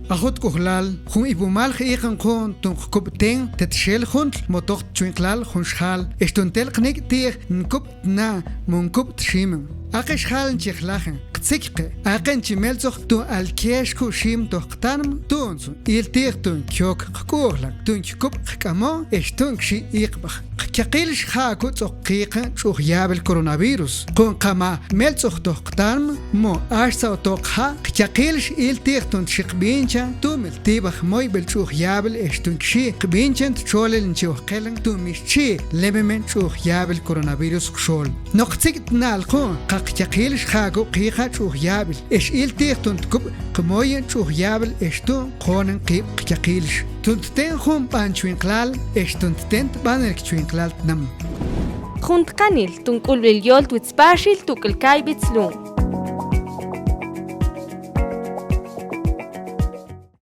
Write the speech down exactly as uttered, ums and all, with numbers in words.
A jut k'ujlal, jun ipumal j-iiqan qun tun qkub' ten tetxel juntl mo tox chwinqlal jun xjal, ex tun tel qnik' ti'j nkub' tna mo nkub' t-ximan. Aqe xjal nche jlajen, qtzikqe, aqe nche meltzoj tun alkyex kub' xim toj qtanm, tuntxun il ti'j tun kyok qk'u'jlan, tun kub' qk'amon, ex tun kxi' iqb'aj. Qkyaqilx ja' kub' tz'ok qqiiqan tx'uj ya'b'el coronavirus. Qu'n qama meltzoj toj qtanm mo axtza oto qja', qkyaqilx il ti'j tun t-xi qb'inchan tumil tib'aj moyb'el tx'uj ya'b'el ex tun kxi' qb'inchan txolil nche ojqelan tun mi xchi lememen tx'uj ya'b'el coronavirus qxol. Noq qtzik'tna'al qu'n, qa qkyaqilx ja' kub' qqiiqan tx'uj ya'b'el ex il ti'j tun tkub' qmoyen tx'uj ya'b'el ex tun qoonen qib' qkyaqilx. Tun tten jun b'an chwinqlal ex tun tten tb'anelk chwinqlal tnam. Jun tqanil tun k'ulb'il yol twitz Paaxil Tuk'il Kaay Bits Lun.